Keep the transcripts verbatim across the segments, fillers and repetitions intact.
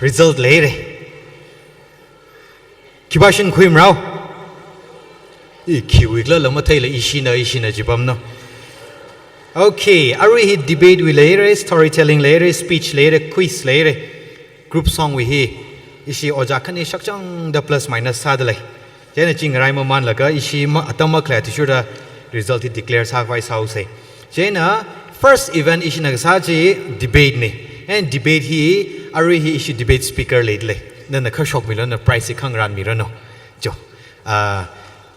Result leire. Khipāshina khuimarao? I khiwui khala lamatheila ishina, ishina jipamna. Okay, arui hi debate wui leire, storytelling leire, speech leire, quiz leire. Group song wui hi ishi ojā khani shakchangda plus minus sādalei. Chieina chi ngarai mamanlaga ishi ma, atam makhalei athishurda result hi declare sākhavai sāusei. Chieina first event ishina kasā chi debate na. And debate hi, arui hi ishi debate speaker leidalei. Nana kha shokmilu, na prize hi khangarān miranu. Jo. Ah,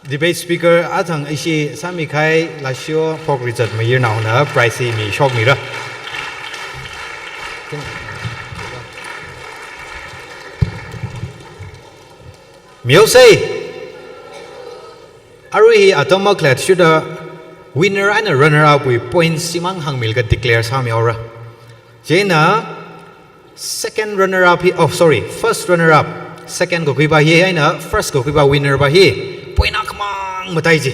debate speaker athang ishi sāmikahai Lashio Phokrizat Mayirnaona prize hi mishokmira. Mihaosei. Arui hi atam makhalei athishurda winner eina runner up wui points chimang hāngmilaga declare sāmihaora. Chieina second runner up hi, oh sorry, first runner up, second kakhuipa hi eina first kakhuipa winner pa hi point akhamang matai chi.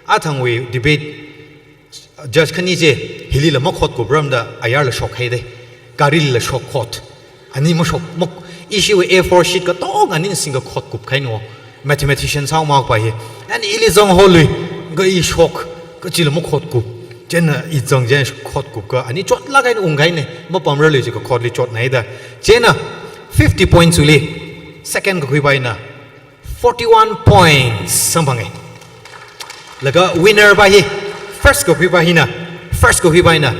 Athangwui debate judge khani chi, hilila makhotkuprarmada ayarla shokhaidei. Garilila shokkhot. Ani mashok, mak, ishiwui A four sheet katonga anina singkakhotkupkahaina. Mathematician sāhaomakpa hi. Ani ili zanghaolui, kha i shok, kachila makhotkup. Chieina i zang chieina khotkupka, ani chotlāk eina ungkahaina, mapamrarlui chi kakhotli chotnaida. Chieina fifty points wuili, second kakhuipa hina forty-one points samphanga. Laga winner pa hi, first kakhuipa hina, first kakhuipa hina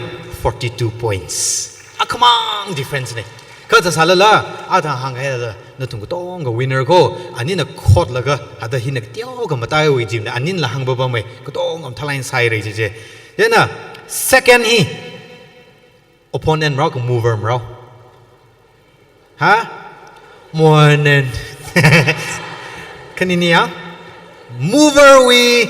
forty-two points. Akhamang difference na. Kha thāsālala, athang hānghailala, nathum katonga winner ko, anina khotlaga, hithāda hina teokha mataiwui jimna, aninala hāngpapamei, katonga mathālāk eina sāhaira chi chi. Chieina, second hi, opponent marao kha mover marao? Ha? Opponent. Khanini ya? Mover wui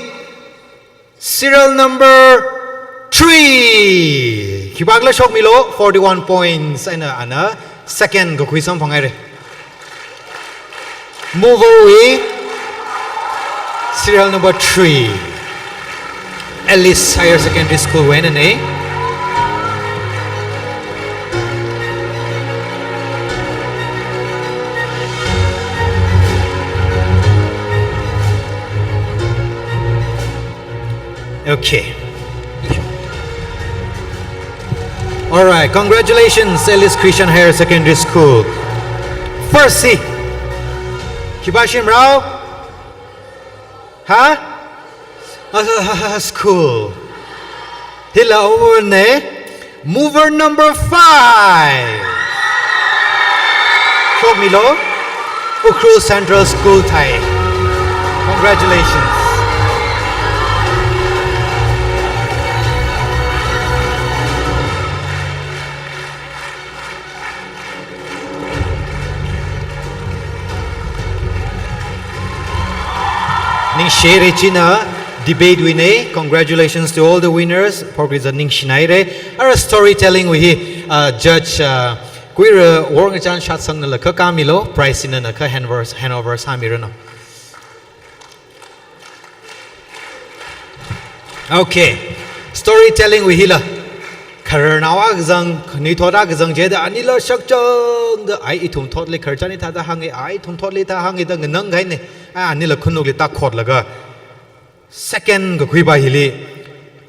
serial number three. Khipākhala shokmilu, forty-one points eina ana second kakhui samphanghaira. Mover wui serial number three, Alice Higher Secondary School wui einana. Okay. Alright, congratulations, Alice Christian Higher Secondary School. First hi. Khipāshina marao? Ha? Ah, school. Hila uvune. Mover number five. Shokmilu. Ukhrul Central School thai. Congratulations. Ningshihaira china debate wuina. Congratulations to all the winners. Phokrizat ningshinahaira. Ara storytelling wui hi, uh, judge, uh, Kuira Worngachan Shatsangnala kha kāmilu, prize nana kha handover, handover sāmiranu. Okay. Storytelling wui hila. Khararnao akha zang, khanuithot akha zang jida, anila shakchangda, ai ithum thotli khararchan hithāda hānga, ai ithum thotli thā hānga da nganangkahaina, ai anila khanukli tākhotlaga. Second kakhuipa hili,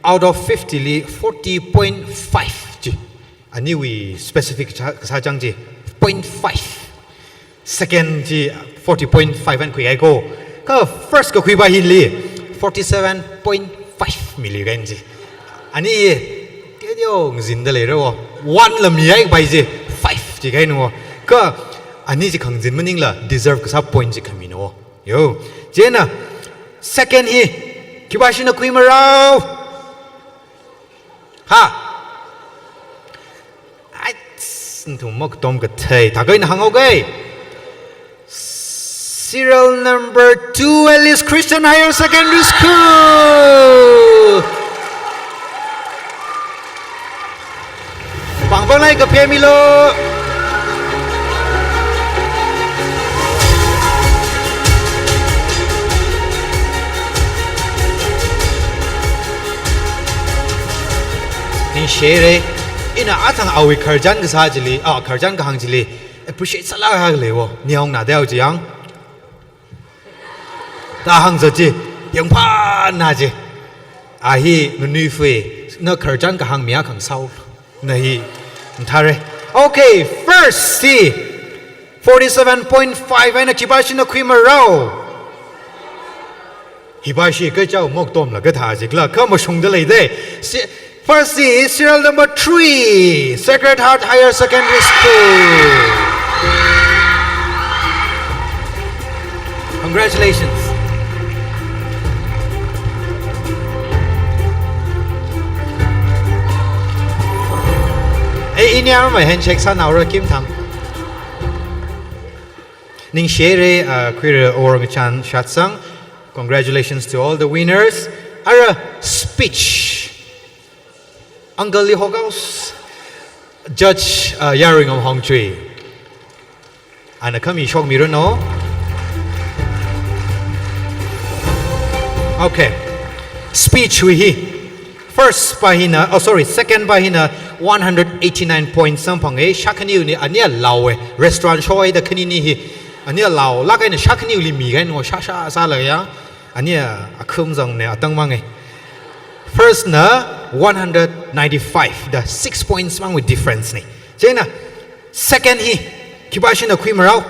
out of fifty li, forty point five chi. Aniwui specific kasā, kasā chang chi, point five. Second chi forty point five eina khuihaiko. Kha first kakhuipa hili forty-seven point five mili kahaina chi. Ani teoteongazinda leira wo. One la mihaipai chi, five chi kahaina wo. Kha ani chi khangazin maningla deserve kasā point chi khamina wo. Yo. Chieina second hi khipāshina khuimarao? Ha? Ai, nathum makatom kathei. Thākha ina hānghao kei. Serial number two, Alice Christian Higher Secondary School. Pāng pāng lai kaphemilu. Ningshihaira, ina athang awui khararchan kasā chili, ah, khararchan kahāng chili, appreciate sālāk haklei wo, nihaona dao chi yang. Da hāngza chi, yangphāna chi. A hi nganuiwui, na khararchan kahāng mi akha ngasao. Na hi, nthare. Okay, first hi, forty-seven point five eina khipāshina khuimarao. Khipāshi kachao moktomla kathā jikla, kha mashungda leida. Si-, first hi serial number three, Sacred Heart Higher Secondary School. Congratulations. Eh, ini ama handshake sānaora kimthang. Ningshire, uh, khuira awor ngachān Shatsang. Congratulations to all the winners. Ara speech. Uncle Lee Hogaus. Judge, uh, Yaruingam Hongchui. Ana khami shokmiranu. Okay. Speech wui hi. First pa hina, oh, sorry, second pa hina one hundred eighty-nine points samphanga, shakhaniwui ani alao e, restaurant show da khanini hi. Ani alaolāk eina shakhaniwuili mi kahaina shāshā sālaga ya. Ani akhum zangna atang mang e. First na one hundred ninety-five, da six points mangwui difference na. Chieina, second hi, khipāshina khuimarao.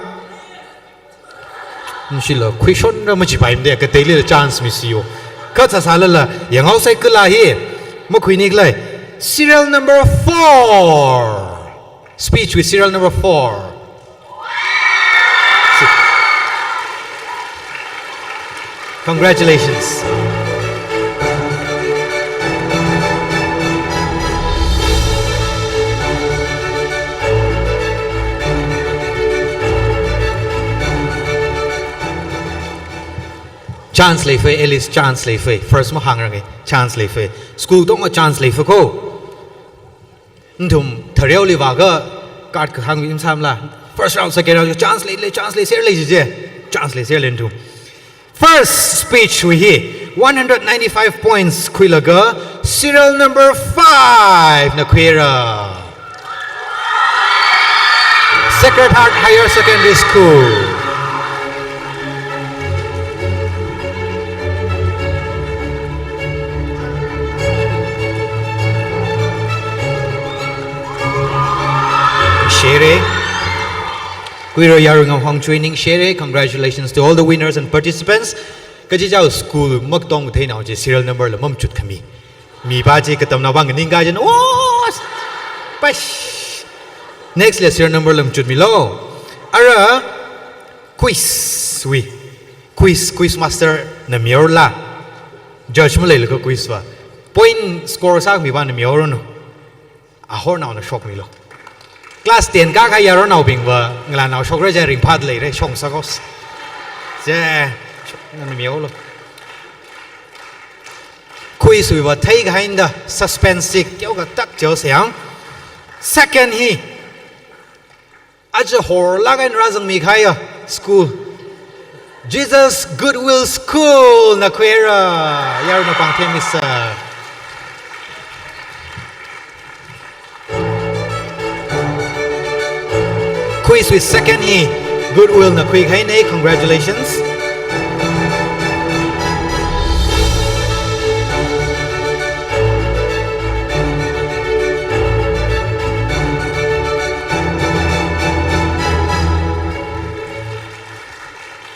Nshila, khuishonra machipaimada, kateilila chance misiyo. Kha sāsālala, yanghaosei kala hi, makhuinikhalei. Serial number four. Speech wui serial number four. Congratulations. Chance leifei, at least chance leifei. First mahāngranga, chance leifei. School tongna chance leifei ko. Nathum thareoli vāga card kahāng mi masāmala. First round, second round, chance leilei, chance leiserlei jije. Chance leiserlei nathum. First speech wui hi one hundred ninety-five points khuilaga serial number five na khuira. Sacred Heart Higher Secondary School. Ningshire. Khuira Yaruingam Hongchui, ningshire. Congratulations to all the winners and participants. Kachichao school maktong theinao chi serial number la mamachut khami. Mipa chi katamnao bang ningkajin. Oh! Pash! Next la serial number la machutmilo. Ara quiz wui. Quiz, quiz master na miorla. Judge maleilaga quiz va. Point score sākhami va na mioranu. Ahornaona shokmilo. Class ten kākahai yaronnaobing va, ngalānao shokra ja ringphāda leira, shong sākos. Je, shok, nana miolo. Quiz wui va theikahaina da, suspense sik, teokha tak jao sayang. Second hi, aja horlāk eina rāzangmi kahaiya school. Jesus Goodwill School na khuira. Yarui mapāng themisa. Quiz wui second hi Goodwill na khuikahaina, congratulations.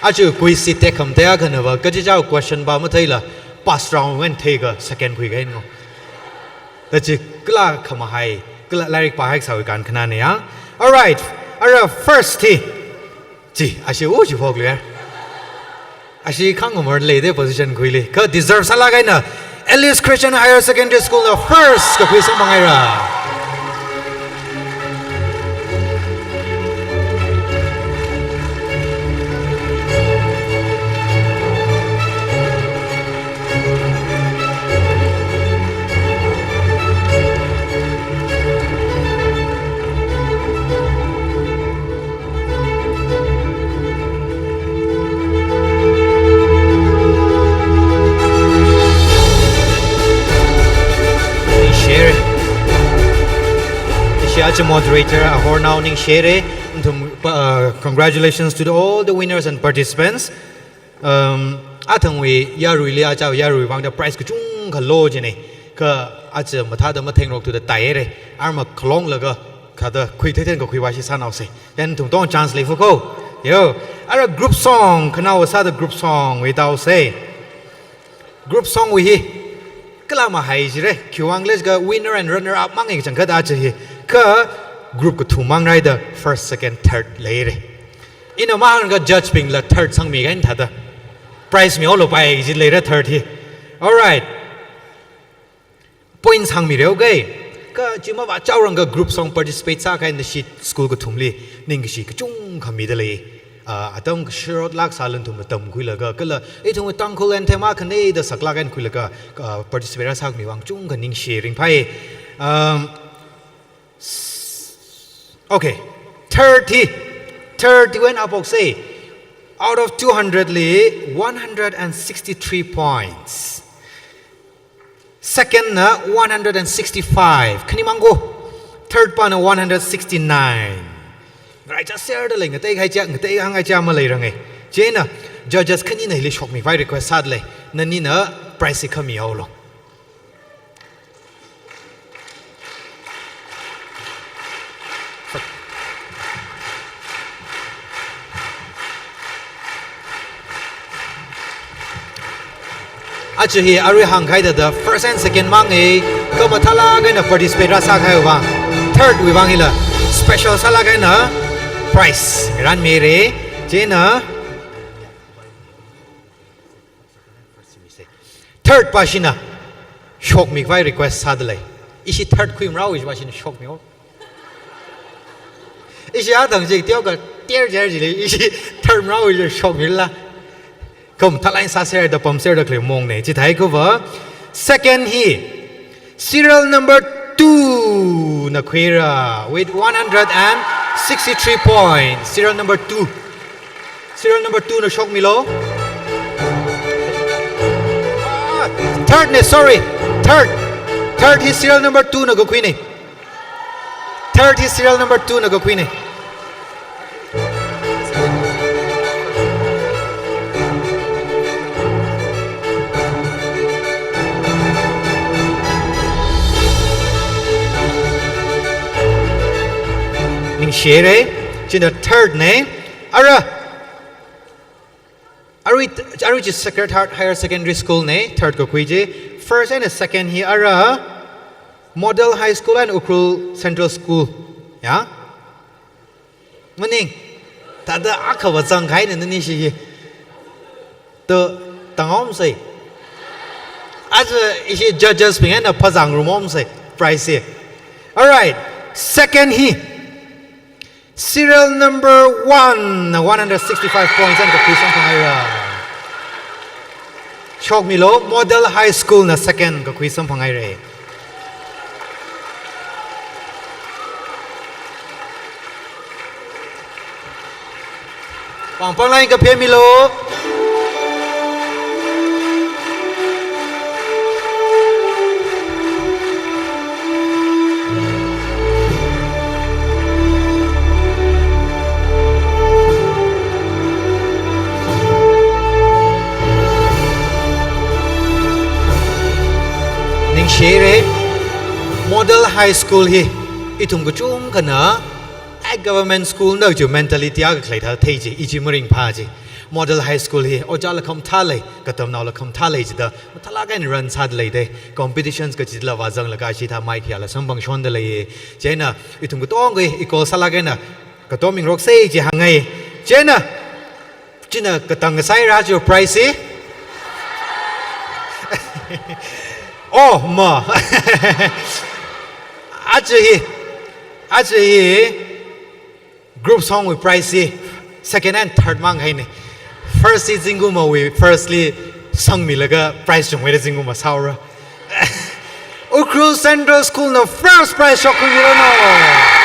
Aja quiz hi tekhamatei akhana va, kachichao question va matheila, first round wui eina theikha second khuikahaina ngo. Tachi kala khamahai, kala lairik pāhai kasāwui kankhanāna ya. Alright, ara first hi. Chi, ashi u chi phoklu ya. Ashi khangamar leida position khuili. Kha deserve sālāk eina Alice Christian Higher Secondary School na first kakhui samphangaira. Ningshire. Ishi aja moderator ahornao ningshire. Nathum, uh, congratulations to the, all the winners and participants. Um, athangwui yaruili aja yarui vangda prize kachungkha lo jine. Kha aja mathāda mathengrok thuda taire. Arma khalonglaga khada khui theithen kakhui vashi sānaose. Then nathum tong chance leifu ko. Yo, ara group song, khanao sāda group song wui taose. Group song wui hi kala mahai jire, khiwuivang lejikha winner and runner up mang kachangkhat aja hi. Kha group kathum mang rāida first, second, third leire. Ina mahāngakha judge bingla third sangmi kahaina thāda. Prize mihaolu pai ji leira third hi. Alright. Point sangmireo kai. Kha chi mavāchaorangakha group song participate sākahaina shi school kathumli ningkashi kachungkha mida lei. Ah, atam kashirot lak sālala nathumna tamkhuilaga, kala ithum Tangkhul anthem akha nei da saklak eina khuilaga, ah, participate rāsākhami vang chungkha ningshi ringphai. Um, s-, okay. Third hi, third hi wui eina haophokse. Out of two hundred li, one hundred and sixty-three points. Second na one hundred and sixty-five. Khani mang ko. Third pana one hundred sixty-nine. Ngaraicha serda lei, ngateikahai cha, ngateikahai cha maleiranga. Chieina judges khanina hili shokmikhavai request sāda lei. Nanina prize hi khamihaolu. Aja hi arui hāngkahai thāda first and second mang e, kha mathālak eina participate rāsākahaiwui vang, third wui vang hila special sālak eina prize ranmire. Chieina third pāshina shokmikhavai request sāda lei. Ishi third khuimara ishi pāshina shokmihaolu. Ishi athang chi teokha ter jer jile, ishi third mara ishi shokmila. Kha mathālak eina sāserda pamserda khalei mongna. Chithākha va second hi serial number two na khuira with one hundred and sixty-three points. Serial number two. Serial number two na shokmilu. Ah, third na, sorry. Third. Third hi serial number two na kakhuina. Third hi serial number two na kakhuina. Ningshire, china third na. Ara, arui, arui chi Sacred Heart Higher Secondary School na, third kakhui chi. First and second hi ara Model High School and Ukhrul Central School. Ya? Maning, thāda akha va zangkahaina nani shi hi. To, tanghaomsa. Aja ishi judges bing eina phazangrumhaomsa, prize hi. Alright, second hi. Serial number one, one hundred sixty-five points eina kakhui samphanghaira. Shokmilu, Model High School na second kakhui samphanghaira. Pangpang line kaphemilu. Ningshire, Model High School hi ithum kachungkhana, ai government school na chi mentality akha khalei thā thei chi, i chi maringphā chi. Model High School hi ojāla khamathā lei, katamnaola khamathā lei chida, mathālak eina run sāda leida, competitions kachila vāzanglaga chithā maikhiala samphangshonda lei. Chieina ithum katonga equal sālak eina katom mingroksa chi hāngngai. Chieina, china katang kasā haira chi prize hi. Oh, ma. Aja hi, aja hi group song wui prize hi second and third mang kahaina. First hi zingkumowui first li sangmilaga prize chungmeida zingkum masāhaora. Ukhrul Central School na first prize shokkhuimiranu.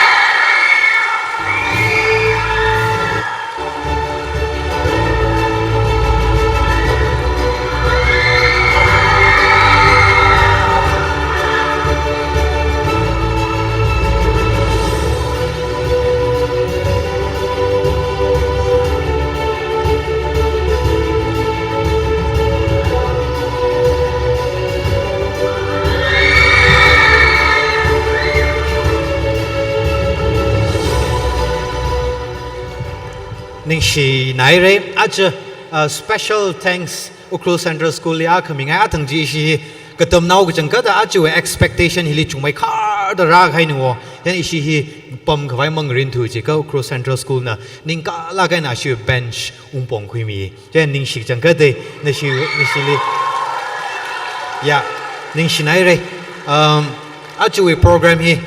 Ningshinaira, aja, uh, special thanks Ukhrul Central School li akha mingai athang chi ishi katamnao kachangkhat aja expectation hili chungmeikharda rākahaina wo. Then ishi hi pamkhavai mangarin thu chi ka Ukhrul Central School na ningkala kaina ashi bench ungpongkhuimi. Then ningshi kachangkhat de, nashi, nashili. Ya, ningshinaira. Um, aja program hi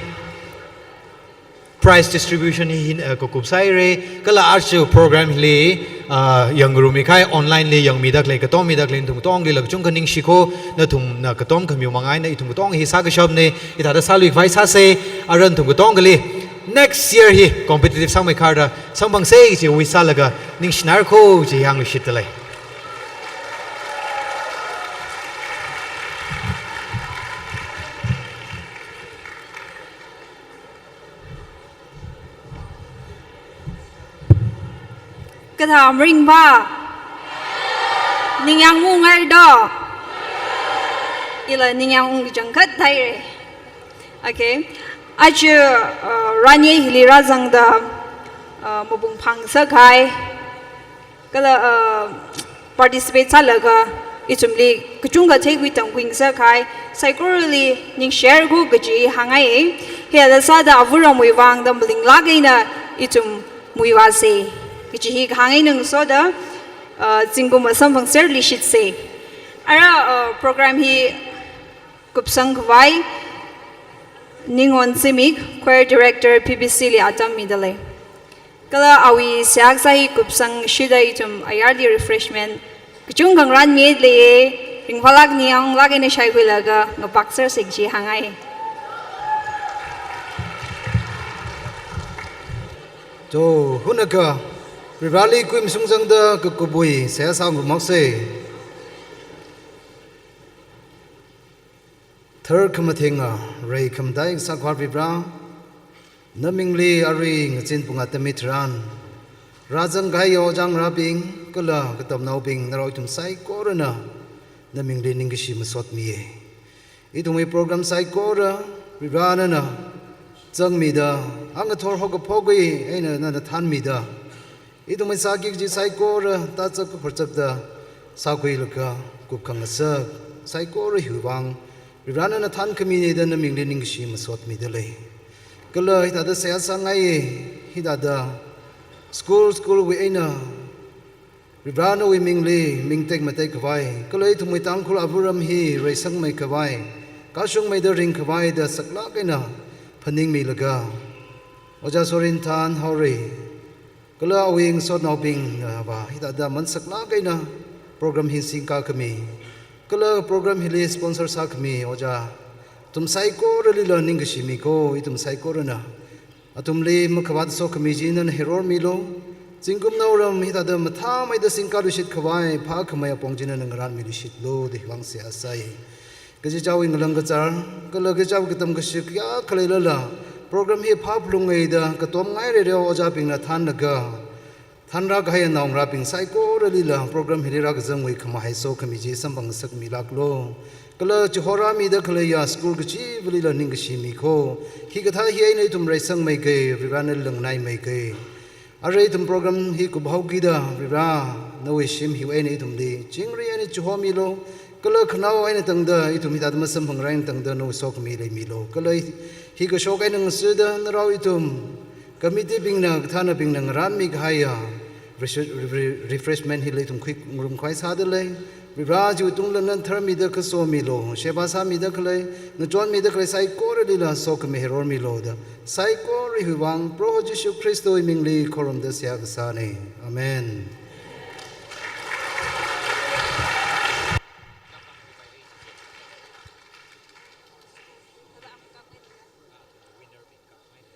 prize distribution hi hin, uh, kakupsāhaira, kala aja program hili, uh, yangrummi kahai, online li yangmida khalei, katom mida khalei, nathum katonglila kachungkha ningshiko, nathumna katom khamiwui vang eina ithum katong hi sākashapna, hithāda sāluikhavai sāsa, ara nathum katongali next year hi competitive sāmeikharda samphangsa kaji wish sālaga ningshinaira ko kaji hāngluishitdalei. Kathā maringva? Ningyāng ungngaira do? Ila ningyāng ung kachangkhat haira. Okay. Aja, uh, ranye hili rāzangda, uh, mapung phāngasakhai, kala, uh, participate sālaga ithumli kachungkha theikhui tamkhuingasakhai saikorali ningshihaira ko kaji hāngngai. Hithāda sāda avāramwui vang da malinglāk eina ithum muivāsa kaji hi kahāng eina ngasoda, uh, zingkum asamphang serluishitsa. Ara, uh, program hi kupsangkhavai Ningon Zimik, Choir Director, P B C li atam midalei. Kala awui seihā kasā hi kupsangshida ithum ayarli refreshment kachungkha ngarānmida leiya, ringphālāk ningyāng unglāk eina shaikhuilaga ngapak sersa kaji hāngngai. To, hunakha, Varivarali kui mashungzangda kakupwui seihā sāngarumhaosa. Tharkhamathenga, reikhamatai kasākhavā Varivara, namingli arui ngazin pung atam hitharan rāzangkahai ojā ngarābing kala katamnaobing narao ithum saikorana namingli ningkashi masotmiya. Ithumwui program saikora Varivara nana zangmida, angathor haokaphok eina nana thānmida, ithumwui sāki kaji saikora tazak khurzakda sākhuilaga kupkhangasak saikora hiwui vang Varivara nana thānkhamina da namingli ningkashi masotmidalei. Kala hithāda seihā sāngai, hithāda school school wui eina Varivara nawui mingli ming tekmateikhavai, kala ithumwui Tangkhul avāram hi reisangmeikhavai, kashungmeida ringkhavai da saklāk eina phaningmilaga, Ojā Sorin Thanhaora, kala awui ngasotnaobingnava hithāda aman saklāk eina program hi singkakhami, kala program hili sponsor sākhami ojā, athum saikoralila ningkashi miko, ithum saikorana athumli makhavāt sokhami chi nana herormilu. Zingkum naoram hithāda mathāmeida singkaluishitkhavai phākhamei apong chi nana ngarānmiluishitlu da hiwui vang seihā sāi. Kachichāwui ngalang kachar, kala kachichāwui katam kashik kayākha leilala, program hi phāphalungngaida katomngai reirei ojābingna thānlaga, thānrākahai naongarābing saikoralila program hili rākazangwui khamahai sokhami chi samphangngasakmilāklu. Kala chihorāmida khaleiya school kachivalila ningkashi miko. Hikathā hi eina ithum reisangmeikei, Varivara nali nganaimeikai. Arui ithum program hi kuphaokida, Varivara nawui shim hiwui eina ithumli chingri eina chihomilu. Kala khanao eina tangda, ithum hithāda masamphangrang eina tangda nawui sokhami leimilu. Kala hi, hi kashok eina ngasida, narao ithum committee bingna, kathānabingna ngarānmikahaiya refresh-, re-, re-, refreshment hili ithum khuingarumkhavai sādalei. Varivara chiwui tungli nana tharmida khasomilu, sheba sāmida khalei, ngachonmida khalei saikoralila sokhami herormilu da, saikora hiwui vang Proho Jishu Khristawui mingli khorumda seihā kasāna. Amen.